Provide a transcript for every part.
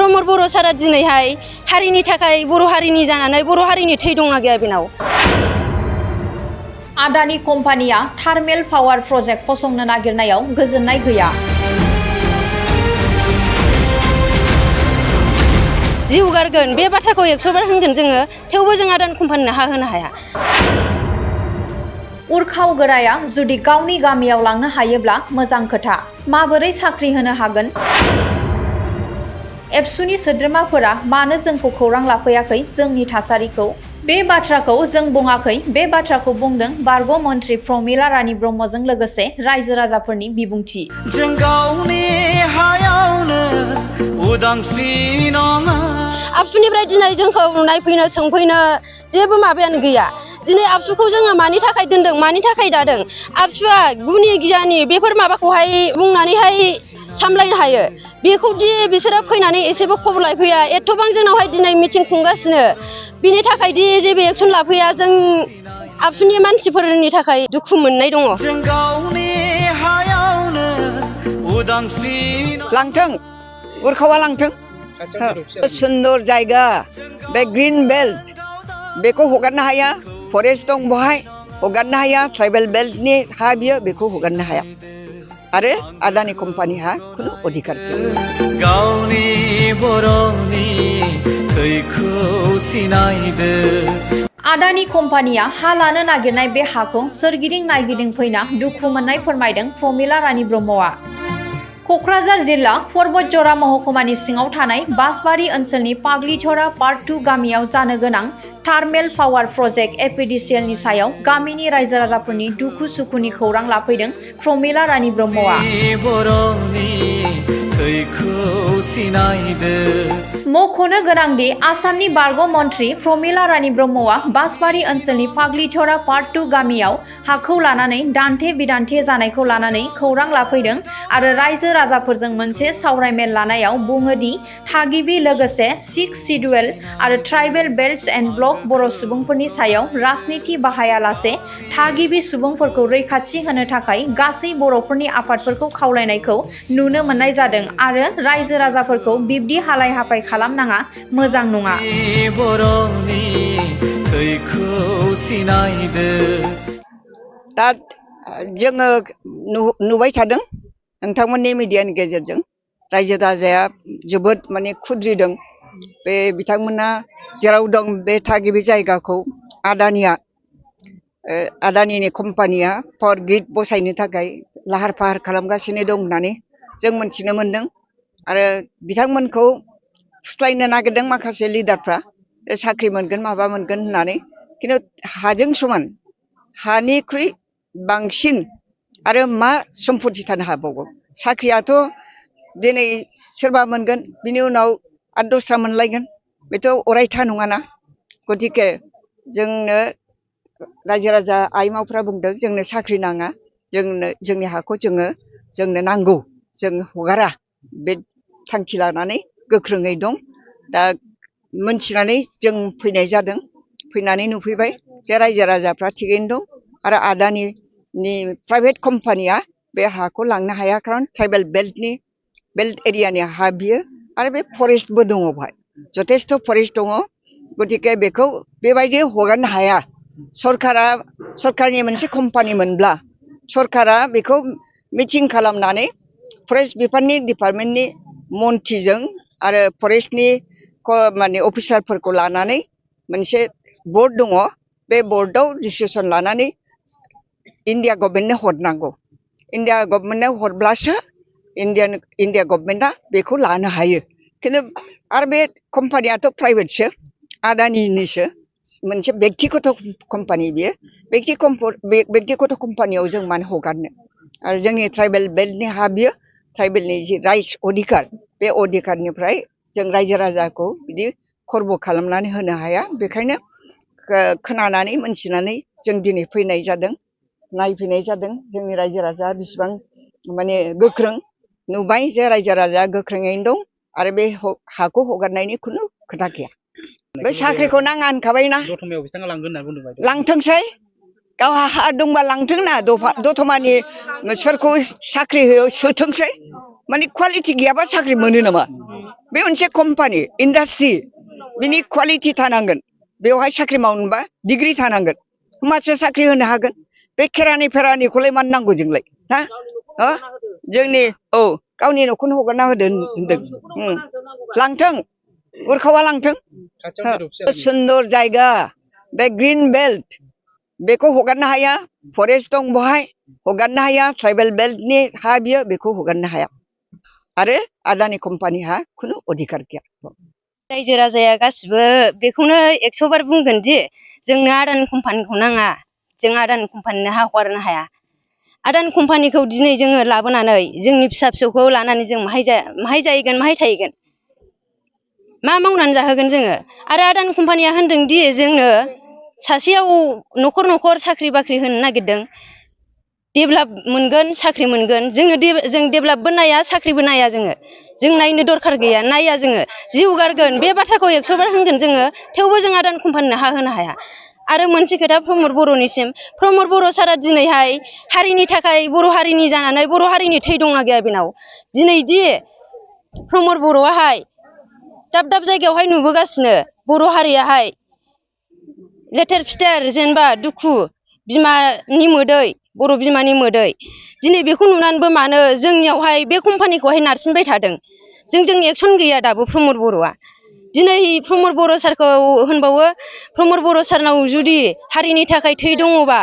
प्रमद बर' सारा दिनैहाय हारिनि थाखाय बर' हारिनि जानानै बर' हारिनि थै दंना गैया बेनाव? आदानि कम्पानिया थार्मेल पावार प्रजेक्ट फसंनो नागिरनायाव गोजोननाय गैया। जिउ गारगोन बे बाथ्राखौ 100 बार होनगोन जोङो, थेवबो जों आदानि कम्पानिनो हा होनो हाया। उरखाव गोराया जुदि गावनि गामियाव लांनो हायोब्ला मोजां खोथा, माबोरै साख्रि होनो हागोन? एबसुनि सोद्रोमाफोरा मानो जोंखौ खौरां लाफैयाखै जोंनि थासारिखौ? बे बाथ्राखौ जों बुङाखै, बे बाथ्राखौ बुंदों बारग' मन्त्रि प्रमिला रानी ब्रह्मजों लोगोसे रायजो राजाफोरनि बिबुंथि। जों गावनि हायावनो उदांस्रि नङा। आबसुनिफ्राय दिनै जोंखौ नायफैनो सोंफैनो जेबो माबायानो गैया। दिनै आबसुखौ जोङो मानि थाखाय दोनदों, मानि थाखाय दादों? आबसुआ गुनि गियानि बेफोर माबाखौहाय बुंनानैहाय सामलायनो हायो। बेखौ दि बिसोरो फैनानै एसेबो खबर लाफैया, एथ'बां जोंनावहाय दिनै मिटिं खुंगासिनो, बिनि थाखाय दि जेबो एक्सन लाफैया, जों आबसुनि मानसिफोरनि थाखाय दुखु मोननाय दङ। जों गावनि हायावनो उदांस्रि लांथों, उरखावा लांथों। सुन्दर जायगा, बे ग्रीन बेल्ट बेखौ हगारनो हाया। फरेस्ट दं बहाय, हगारनो हाया। ट्राइबेल बेल्टनि हा बियो, बेखौ हगारनो हाया। आरो आदानि कम्पानिहा खुनु अधिकार गैया। गावनि बर'नि थैखौ सिनायदो। आदानि कम्पानिया हा लानो नागिरनाय बे हाखौ सोरगिदिं नायगिदिं फैना दुखु मोननाय फोरमायदों प्रमिला रानी ब्रह्मआ। क'क्राझार जिल्ला परबतजरा महकुमानि सिङाव थानाय बासबारि ओनसोलनि पाग्लिझरा पार्ट 2 गामियाव जानो गोनां थार्मेल पावार प्रजेक्ट एपिडिसिएलनि सायाव गामिनि रायजो राजाफोरनि दुखु सुखुनि खौरां लाफैदों प्रमिला रानी ब्रह्मआ। मख'नो गोनांदि आसामनि बारग' मन्त्रि प्रमिला रानी ब्रह्मआ बासबारि ओनसोलनि पाग्लिझरा पार्ट 2 गामियाव हाखौ लानानै दान्थे बिदान्थे जानायखौ लानानै खौरां लाफैदों आरो रायजो राजाफोरजों मोनसे सावरायमेल लानायाव बुङोदि थागिबि लोगोसे 6 सिडुएल आरो ट्राइबेल बेल्ट्स एन्ड ब्लक बर' सुबुंफोरनि सायाव राजनिति बाहायालासे थागिबि सुबुंफोरखौ रैखाथि होनो थाखाय गासै बर'फोरनि आफादफोरखौ खावलायनायखौ नुनो मोननाय जादों आरो रायजो राजाफोरखौ बिब्दि हालाय हाफाय खालामनाङा, मोजां नङा। दा जोङो नुबाय थादों नोंथांमोननि मिडियानि गेजेरजों रायजो राजाया जोबोद माने खुद्रिदों। बे बिथांमोना जेराव दं बे थागिबि जायगाखौ आदानिनि कम्पानिया पावार ग्रिड बसायनो थाखाय लाहार फाहार खालामगासिनो दं होननानै जों मोनथिनो मोनदों। आरो बिथांमोनखौ फुस्लायनो नागिरदों माखासे लिडारफ्रा, साख्रि मोनगोन माबा मोनगोन होननानै। खिन्थु हाजों समान, हानिख्रुइ बांसिन आरो मा सम्पति थानो हाबावगौ? साख्रियाथ' दिनै सोरबा मोनगोन, बिनि उनाव आरो दस्रा मोनलायगोन, बेथ' अरायथा नङाना। गतिके जोंनो रायजो राजा आइमाफ्रा बुंदों जोंनो साख्रि नाङा, जोंनि हाखौ जोंनो नांगौ, जों हगारा। बे थांखि लानानै गोख्रोङै दं। दा मोनथिनानै जों फैनाय जादों, फैनानै नुफैबाय जे रायजो राजाफ्रा थिगैनो दं आरो आदानि प्राइभेट कम्पानिया बे हाखौ लांनो हाया, खारन ट्राइबेल बेल्ट एरियानि हा बियो आरो बे फरेस्टबो दङ, बेवहाय जथेस्थ' फरेस्ट दङ। गतिके बेखौ बेबायदि हगारनो हाया। सरकारनि मोनसे कम्पानि मोनब्ला सरकारा बेखौ मिटिं खालामनानै फरेस्ट बिफाननि डिपार्टमेन्टनि मन्थ्रिजों आरो फरेस्टनि माने अफिसारफोरखौ लानानै मोनसे बर्ड दङ, बे बर्डआव डिसिसन लानानै इन्डिया गभर्नमेन्टनो हरनांगौ। इन्डिया गभर्नमेन्टनो हरब्लासो इन्डिया गभर्नमेन्टआ बेखौ लानो हायो। खिन्थु आरो बे कम्पानियाथ' प्राइभेटसो, आदानिनिसो, मोनसे बेक्तिगत कम्पानि बियो। बेक्तिगत कम्पानियाव जों मानो हगारनो? आरो जोंनि ट्राइबेल बेल्टनि हा बियो, ट्राइबेलनि जि राइट्स अधिकार, बे अधिकारनिफ्राय जों रायजो राजाखौ बिदि खर्ब खालामनानै होनो हाया। बेखायनो खोनानानै मोनथिनानै जों दिनै फैनाय जादों, नायफैनाय जादों। जोंनि रायजो राजा बिसिबां माने गोख्रों, नुबाय जे रायजो राजाया गोख्रोङैनो दं आरो बे हाखौ हगारनायनि खुनु खोथा गैया। बे साख्रिखौ नाङा होनखाबायना, लांथोंसै, गावहा हा दंबा लांथोंना। दतमानि सोरखौ साख्रि होयो सोथोंसै, माने कुवालिटि गैयाबा साख्रि मोनो नामा? बे मोनसे कम्पानि इन्डास्ट्रि बिनि क्वालिटि थानांगोन बेवहाय साख्रि मावनोबा डिग्री थानांगोन होमबासो साख्रि होनो हागोन बे खेरानि फेरानिखौलाय मानो नांगौ जोंलाय ना जोंनि गावनि न'खौनो हगारना होदो होनदों लांथों उरखावा लांथों सुन्दर जायगा बे ग्रीन बेल्ट बेखौ हगारनो हाया फरेस्ट दं बहाय हगारनो हाया ट्राइबेल बेल्टनि हा बियो बेखौ हगारनो हाया आरो आदानि कम्पानिहा खुनु अधिकार गैया रायजो राजाया गासिबो बेखौनो 100 बार बुंगोन दि जोंनो आदानि कम्पानिखौ नाङा जों आदानि कम्पानिनो हा हगारनो हाया आदानि कम्पानिखौ दिनै जोङो लाबोनानै जोंनि फिसा फिसौखौ लानानै जों माहाय जाहैगोन माहाय थाहैगोन मा मावनानै जाहोगोन जोङो आरो आदानि कम्पानिया होनदों दि जोंनो सासेयाव न'खर न'खर साख्रि बाख्रि होनो नागिरदों डेभेलप मोनगोन साख्रि मोनगोन जों डेभेलपबो नाया साख्रिबो नाया जों नायनो दरखार गैया नाया जोङो जिउ गारगोन बे बाथ्राखौ 100 बार होनगोन जोङो थेवबो जों आदानि कम्पानिनो हा होनो हाया आरो मोनसे खोथा प्रमद बर'निसिम प्रमद बर' सारा दिनैहाय हारिनि थाखाय बर' हारिनि जानानै बर' हारिनि थै दंना गैया बेनाव दिनै दि प्रमद बर'आहाय दाब दाब जायगायावहाय नुबोगासिनो बर' हारियाहाय लेथेर फिथेर जेनेबा दुखु बिमानि मोदै बर' बिमानि मोदै दिनै बेखौ नुनानैबो मानो जोंनियावहाय बे कम्पानिखौहाय नारसिनबाय थादों जों एक्सन गैया दाबो प्रमद बर'आ दिनै प्रमद बर' सारखौ होनबावो प्रमद बर' सारनाव जुदि हारिनि थाखाय थै दङबा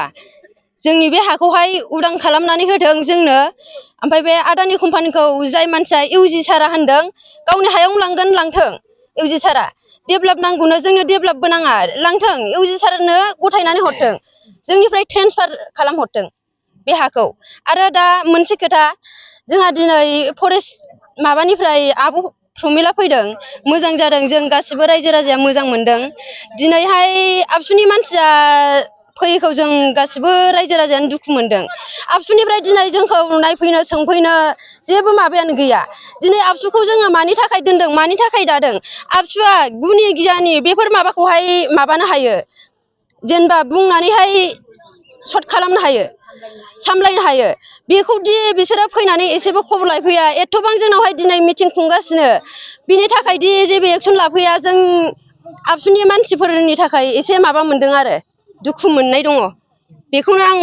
जोंनि बे हाखौहाय उदां खालामनानै होथों जोंनो ओमफ्राय बे आदानि कम्पानिखौ जाय मानसिया इउजि सारा होनदों गावनि हायावनो लांगोन लांथों इउजि सारा डेभेलप नांगौनो जोंनो डेभेलपबो नाङा लांथों इउजि सारनो गथायनानै हरथों जोंनिफ्राय ट्रेन्सफार खालामहरथों बे हाखौ आरो दा मोनसे खोथा जोंहा दिनै फरेस्ट माबानिफ्राय आब' प्रमिला फैदों मोजां जादों जों गासिबो रायजो राजाया मोजां मोनदों दिनैहाय आबसुनि मानसिया फैयैखौ जों गासिबो रायजो राजायानो दुखु मोनदों आबसुनिफ्राय दिनै जोंखौ नायफैनो सोंफैनो जेबो माबायानो गैया दिनै आबसुखौ जोङो मानि थाखाय दोनदों मानि थाखाय दादों आबसुआ गुनि गियानि बेफोर माबाखौहाय माबानो हायो जेनेबा बुंनानैहाय सर्ट खालामनो हायो सामलायनो हायो बेखौदि बिसोरो फैनानै एसेबो खबर लाफैया एथ'बां जोंनावहाय दिनै मिटिं खुंगासिनो बिनि थाखायदि जेबो एक्सन लाफैया जों आबसुनि मानसिफोरनि थाखाय एसे माबा मोनदों आरो दुखु मोननाय दङ बेखौनो आं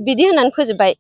बिदि होननानै फोजोबबाय